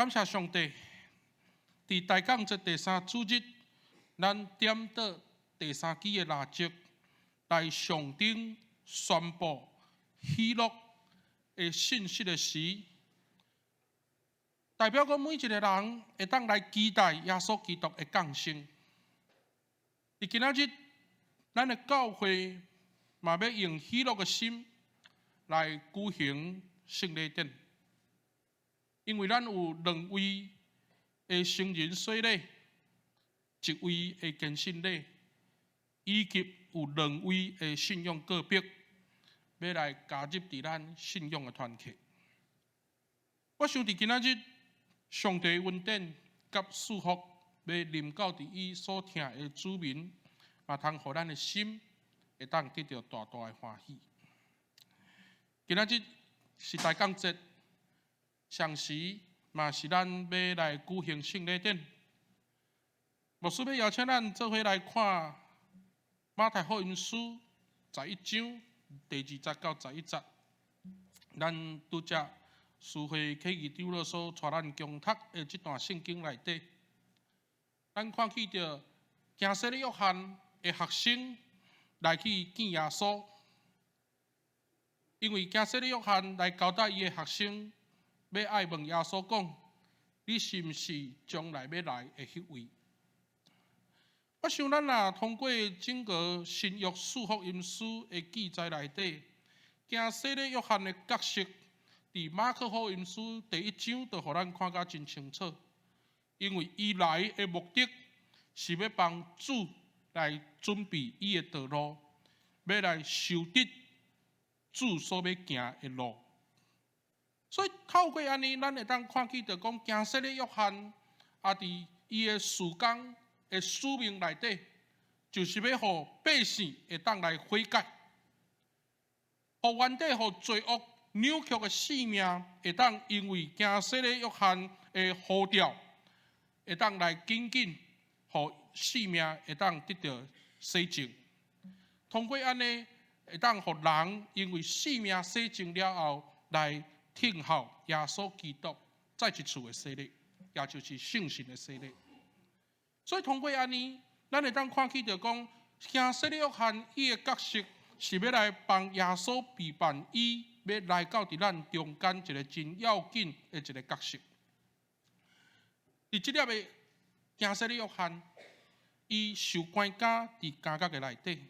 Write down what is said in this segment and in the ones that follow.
感謝上帝，佇大降節第三主日，咱點著第三支的蠟燭，來象徵宣布喜樂的信息的時，代表講每一個人會當來期待耶穌基督的降生。佇今仔日，咱的教會嘛欲用喜樂的心來舉行聖禮典，因為咱有兩位的成人洗禮，一位的堅信禮，以及有兩位的信仰告白，欲來加入佇咱信仰的團契。我想佇今仔日，上帝恩典佮祝福，欲臨到佇伊所疼的子民，嘛通予咱的心會當得著大大的歡喜。今仔日是大降節，同時嘛是咱欲來舉行聖禮典。牧師欲邀請咱做伙來看馬太福音書11章第2節到11節。咱拄才司會啟議長老所帶咱恭讀的這段聖經內底，咱看見著行洗禮約翰的學生來去見耶穌，因為行洗禮約翰來交代伊的學生，欲愛問耶穌講：你是毋是將來欲來的彼位？我想咱若通過整個新約四福音書的記載內底，行洗禮約翰的角色，佇馬可福音書第一章就予咱看甲真清楚，因為伊來的目的是欲幫主來準備伊的道路，欲來修直主所欲行的路。所以透過按呢，咱會當看見著講，行洗禮約翰也佇伊的事工的使命內底，就是欲予百姓會當來悔改，予原底予罪惡扭曲的性命，會當因為行洗禮約翰的呼召，會當來緊緊予性命會當得著洗淨。通過按呢，會當予人因為性命洗淨了後，來聽候耶穌基督再一次的洗禮，也就是聖神的洗禮。所以通過按呢，咱會當看見著講，行洗禮約翰伊的角色是欲來幫耶穌備辦伊欲來到佇咱中間一個真要緊的一個角色。佇這粒的行洗禮約翰，伊受關監佇監獄的內底，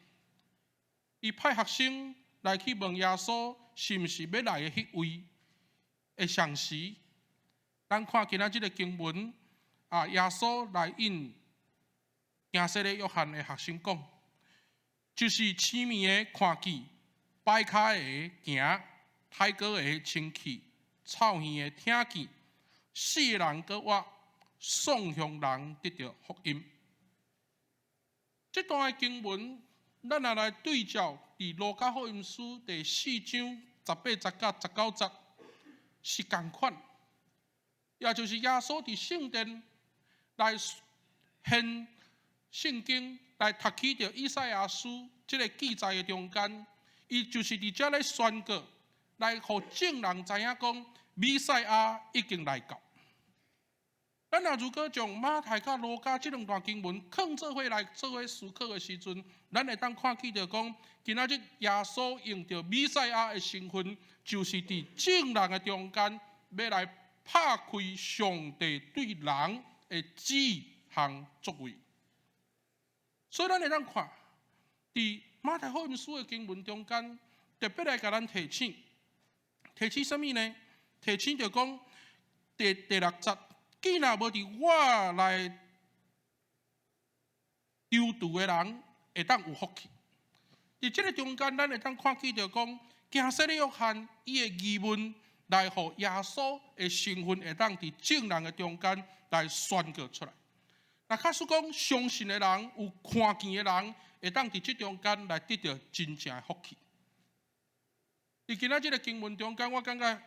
伊派學生來去問耶穌是毋是欲來的彼位的同時，咱看今仔這个經文啊，耶穌來應行洗禮約翰的學生講，就是痴迷的看見，跛跤的行，癩瘳的清氣，臭耳的聽見，死的人閣活，喪鄉人得著福音。這段的經文，咱若來對照佇路加福音書第四章18節到19節，是仝款，也就是耶穌佇聖殿來掀聖經來讀起著以賽亞書這个記載的中間，伊就是佇遮咧宣告，來予眾人知影講，彌賽亞已經來到。咱若如果將馬太佮路加這兩段經文囥做伙來做伙思考的時陣，咱會當看見著講，今仔日耶穌用著彌賽亞的身份，就是佇眾人的中間，欲來拍開上帝對人的旨意和作為。所以咱會當看，佇馬太福音書的經文中間，特別來共咱提醒，提醒啥物呢？提醒著講，第六節，見若無佇我內求助的人，會當有福氣。佇這个中間，咱會當看見著講，行洗禮約翰伊的疑問，來予耶穌的身份會當佇眾人的中間來宣告出來。若假使講相信的人，有看見的人，會當佇這中間來得著真正的福氣。佇今仔這个經文中間，我感覺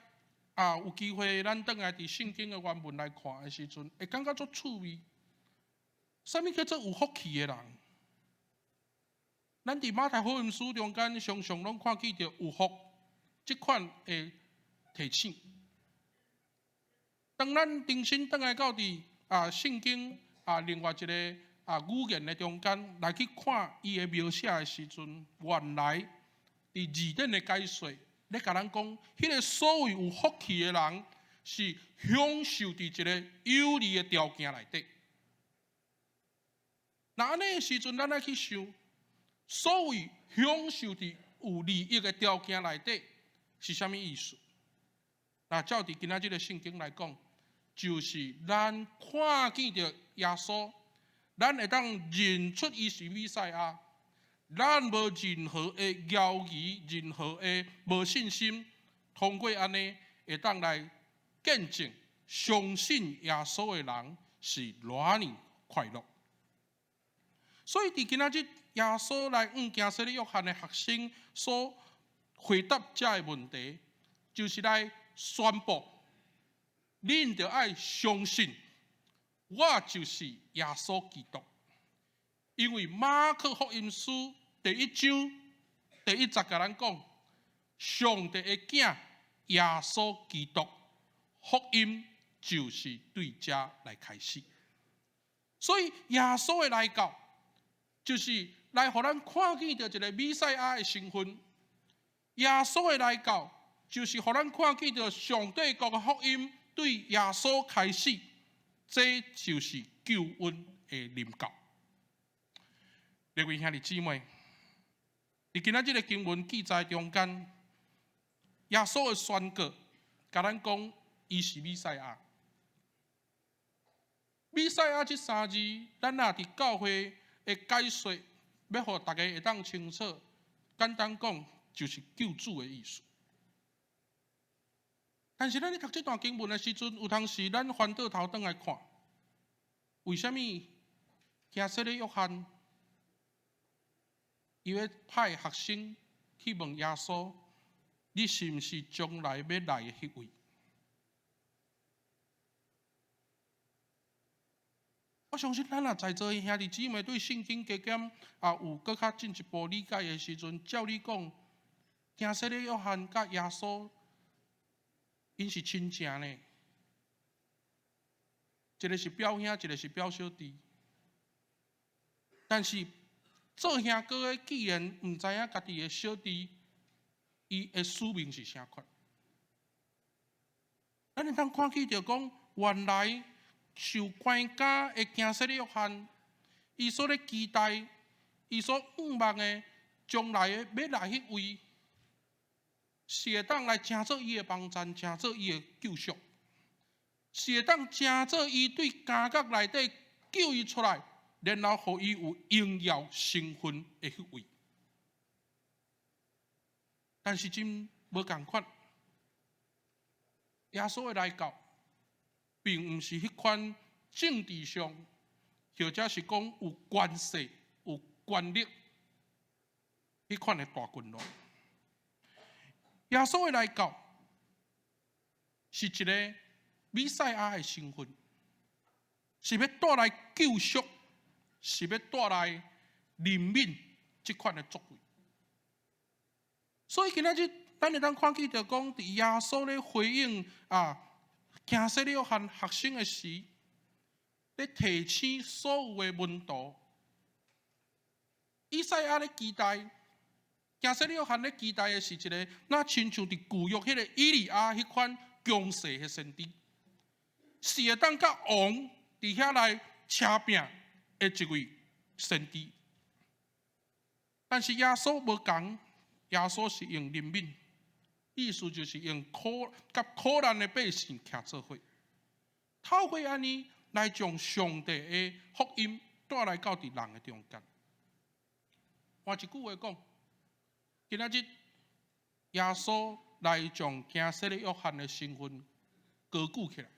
啊，有機會咱轉來佇聖經的原文來看的時陣，會感覺足趣味。啥物叫做有福氣的人？咱佇馬太福音書中間常常攏看見著有福這款的提醒。當咱重新轉來到佇聖經另外一个語言的中間來去看伊的描寫的時陣，原來佇字典的解說咧，共咱講，彼个所謂有福氣的人，是享受佇一个有利的條件內底。若按呢的時陣，咱愛去想，所謂享受佇有利益的條件內底是啥物意思？若照佇今仔這个聖經來講，就是咱看見著耶穌，咱會當認出伊是彌賽亞，咱無任何的猶疑，任何的無信心，通過按呢會當來見證，相信耶穌的人是偌爾快樂。所以佇今仔日耶穌來向驚洗禮約翰的學生所回答這个問題，就是來宣布，恁著愛相信，我就是耶穌基督。因為馬可福音書第一章第一節共咱講，上帝的囝耶穌基督，福音就是對遮來開始。所以耶穌的來到，就是來予咱看見著一个彌賽亞的身份。耶穌的來到，就是予咱看見著上帝國的福音對耶穌開始，這就是救恩的臨到。各位兄弟姊妹，佇今仔這个經文記載中間，耶穌的宣告，共咱講，伊是彌賽亞。彌賽亞這三字，咱若佇教會的解說，欲予大家會當清楚，簡單講，就是救主的意思。但是咱咧讀這段經文的時陣，有當時咱翻倒頭轉來看，為啥物驚洗禮約翰，伊欲派學生去問耶穌：你是毋是將來欲來的彼位？我相信咱若在座的兄弟姊妹對聖經加減有閣較進一步理解的時陣，照理講，驚洗禮約翰佮耶穌，𪜶是親情呢。一个是表兄，一个是表小弟。但是做兄哥的既然毋知影家己的小弟，伊的使命是啥款？咱會當看見著講，原來受關監的驚洗禮約翰，伊所咧期待，伊所向望的將來的欲來彼位，是會當來成做伊的幫贊，成做伊的救贖，是會當成做伊對監獄內底救伊出來，然後予伊有榮耀身份的彼位。但是真無仝款，耶穌的來到，並毋是彼款政治上，或者是講有權勢、有權力彼款的大君王。耶穌的來到，是一个彌賽亞的身份，是欲帶來救贖，是欲帶來憐憫這款的作為。所以今仔日，咱會當看見著講，佇耶穌咧回應驚洗禮約翰學生的時，咧提醒所有的門徒，以賽亞咧期待，驚洗禮約翰咧期待的是一个，若親像佇舊約彼个以利亞彼款強勢的先知，是會當佮王佇遐來車拚的一位先知。但是耶穌無仝，耶穌是用憐憫，意思就是用苦佮苦難的百姓徛做伙，透過按呢來將上帝的福音帶來到佇人的中間。換一句話講，今仔日耶穌來將驚洗禮約翰的身份高舉起來，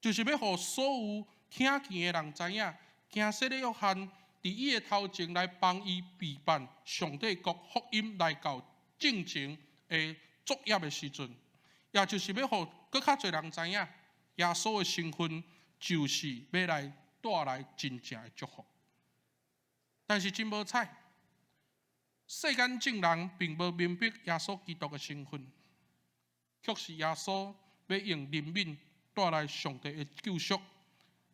就是欲予所有聽見的人知影，驚洗禮約翰佇伊的頭前來幫伊備辦上帝國福音來到進前的作業的時陣，也就是欲予閣較濟人知影，耶穌的身份就是欲來帶來真正的祝福。但是真無彩，世間眾人並無明白耶穌基督的身份，卻是耶穌欲用憐憫帶來上帝的救贖，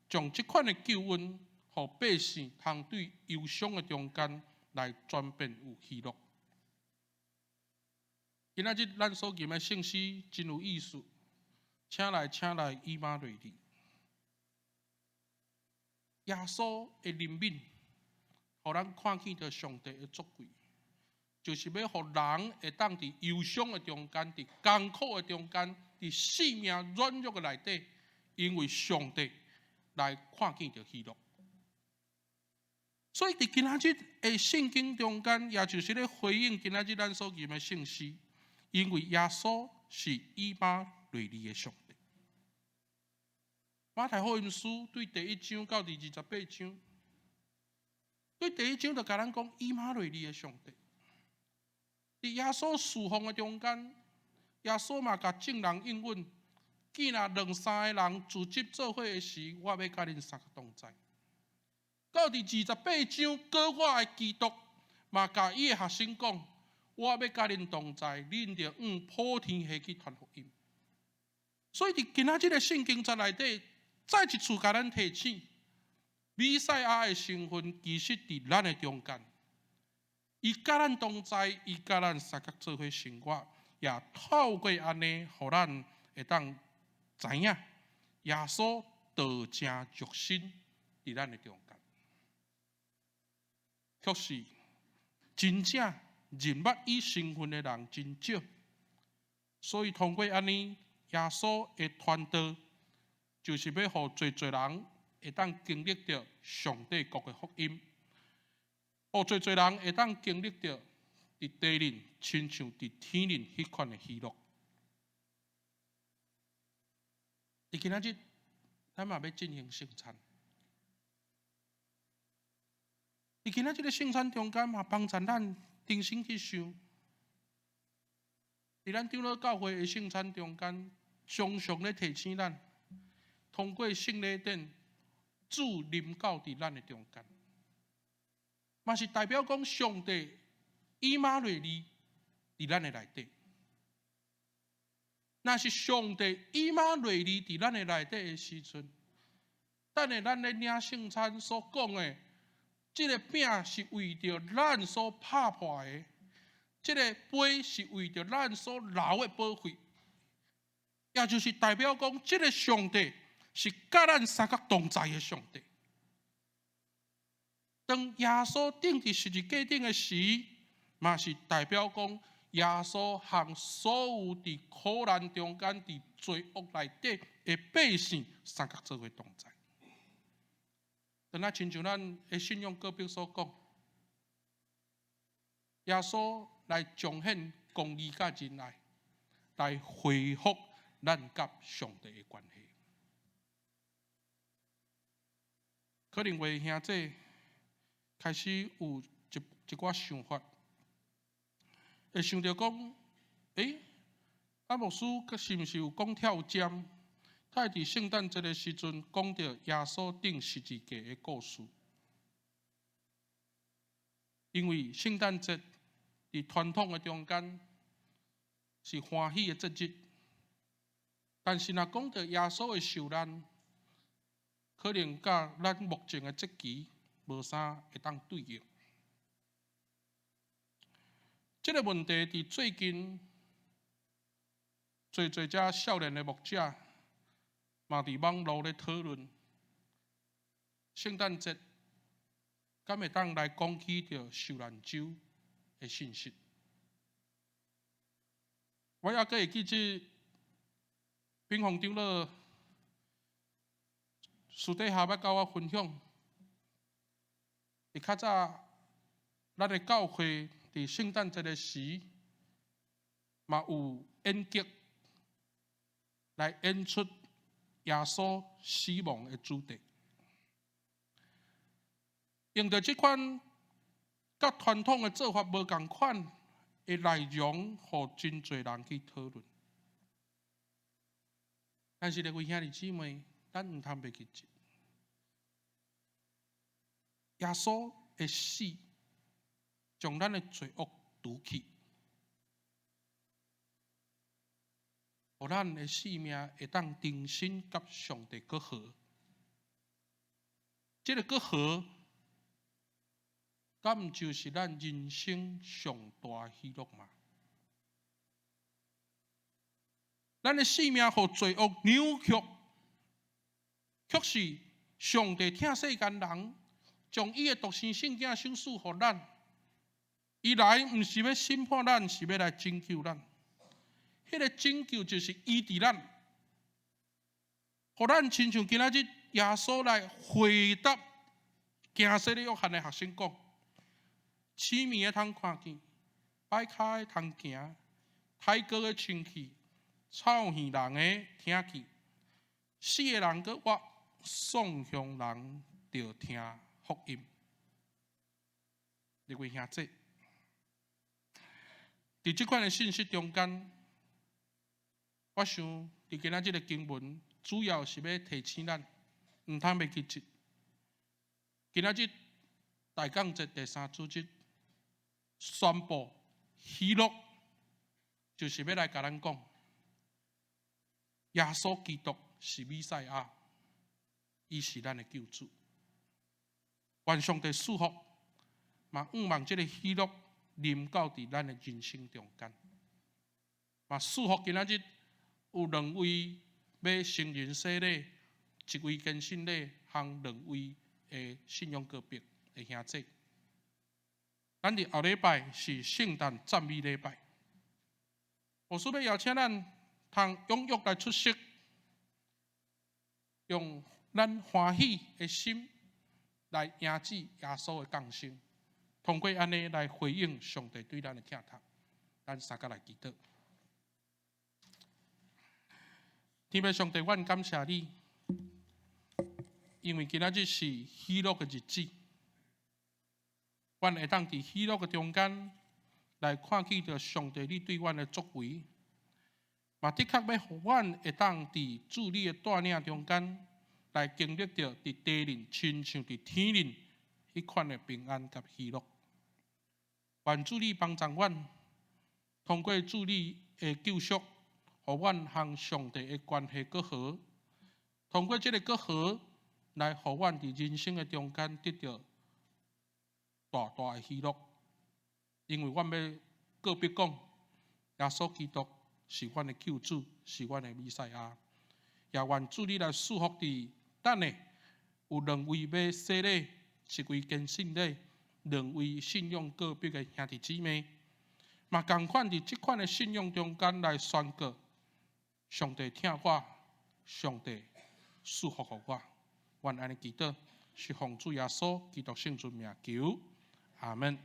將這款的救恩，予百姓通對憂傷的中間來轉變有喜樂。今仔日咱所吟的聖詩真有意思，請來請來，以馬內利。耶穌的憐憫，予咱看見著上帝的作為，就是欲予人會當佇憂傷的中間，佇艱苦的中間，佇性命軟弱的內底，因為上帝來看見著喜樂。所以佇今仔日的聖經中間，也就是咧回應今仔日咱所吟的聖詩，因為耶穌是以馬內利的上帝。馬太福音書對第一章到第28章，對第一章就共咱講以馬內利的上帝。佇耶穌侍奉的中間，耶穌嘛共眾人應允：見若兩三個人聚集做伙的時，我欲佮恁相共同在。到第二十八章，膏我的基督嘛共伊的學生講：我欲佮恁同在，恁著往普天下去傳福音。所以佇今仔這个聖經節內底，再一次共咱提醒，彌賽亞的身份其實佇咱的中間，伊佮咱同在，伊佮咱相佮做伙生活，也透過按呢，予咱會當知影耶穌道成肉身佇咱的中間，確實真正認捌伊身份的人真少，所以通過按呢，耶穌的傳道，就是欲予濟濟人會當經歷著上帝國的福音，予濟濟人會當經歷著佇地面親像佇天面彼款的喜樂。佇今仔日，咱嘛欲進行聖餐。佇今仔這个聖餐中間嘛，幫助咱重新去想。佇咱長老教會的聖餐中間，常常咧提醒咱，通過聖禮典，主臨到佇咱的中間，嘛是代表講上帝以馬內利佇咱的內底。若是上帝以馬內利佇咱的內底的時陣，等下咱咧領聖餐所講的，這个餅是為著咱所拍破的，這个杯是為著咱所流的寶血，也就是代表講，這个上帝是佮咱相佮同在的上帝。當耶穌釘佇十字架頂的時，嘛是代表講耶穌和所有佇苦難中間、佇罪惡內底的百姓相佮做伙同在。等下親像咱的信仰告白所講，耶穌來彰顯公義佮仁愛，來恢復咱佮上帝的關係。可能有兄弟開始有一寡想法，會想著講：欸，啊牧師，是毋是有講跳針？他會佇聖誕節的時陣講著耶穌釘十字架的故事。因為聖誕節佇傳統的中間是歡喜的節日，但是若講著耶穌的受難，可能佮咱目前的節期無啥會當對應。這个問題佇最近，濟濟遮少年的牧者嘛佇網路咧討論，聖誕節敢會當來講起著受難週的信息。我猶閣會記得，炳宏長老私底下欲佮我分享，佇較早，咱的教會佇聖誕節的時，嘛有演劇來演出耶穌死亡的主題。用著這款佮傳統的做法無仝款的內容，予真濟人去討論。但是各位兄弟姊妹，咱毋通袂記得，耶穌的死將咱的罪惡除去，予咱的生命會當重新佮上帝閣和。這个閣和，敢毋就是咱人生上大喜樂嗎？咱的生命予罪惡扭曲，卻是上帝疼世間人，將伊的獨生聖子賞賜予咱。伊來毋是欲審判咱，是欲來拯救咱。彼个拯救就是醫治咱，予咱親像今仔日耶穌來回答行洗禮約翰的學生講：痴迷的通看見，跛跤的通行，癩瘳的清氣，臭耳人的聽見，死的人閣活，喪鄉人著聽福音。各位兄弟，佇這款的信息中間，我想佇今仔這个經文，主要是欲提醒咱，毋通袂記得。今仔日大降節第三主日宣布喜樂，就是欲來共咱講，耶穌基督是彌賽亞，伊是咱的救主。願上帝賜福，嘛向望這个喜樂臨到佇咱的人生中間。嘛賜福今仔日有兩位欲成人洗禮，一位堅信禮，和兩位的信仰告白的兄弟。咱佇後禮拜是聖誕讚美禮拜，牧師欲邀請咱通踴躍來出席，用咱歡喜的心來迎接耶穌的降生，通過按呢來回應上帝對咱的疼痛。咱三個來祈禱。天父上帝，阮感謝你，因為今仔日是喜樂的日子，阮會當佇喜樂的中間來看見著上帝你對阮的作為，嘛的確欲予阮會當佇主你的帶領中間來經歷著佇地面親像佇天面彼款的平安佮喜樂。願主你幫助阮，通過主你的救贖，予阮和上帝的關係閣和，通過這个閣和，來予阮佇人生的中間得著大大的喜樂。因為阮欲告白講，耶穌基督是阮的救主，是阮的彌賽亞。也願主你來賜福佇等下有兩位欲洗禮，一位堅信禮，兩位信仰告白的兄弟姊妹，嘛仝款佇這款的信仰中間來宣告：上帝疼我，上帝賜福予我。阮按呢祈禱，是奉主耶穌基督聖尊名求，阿門。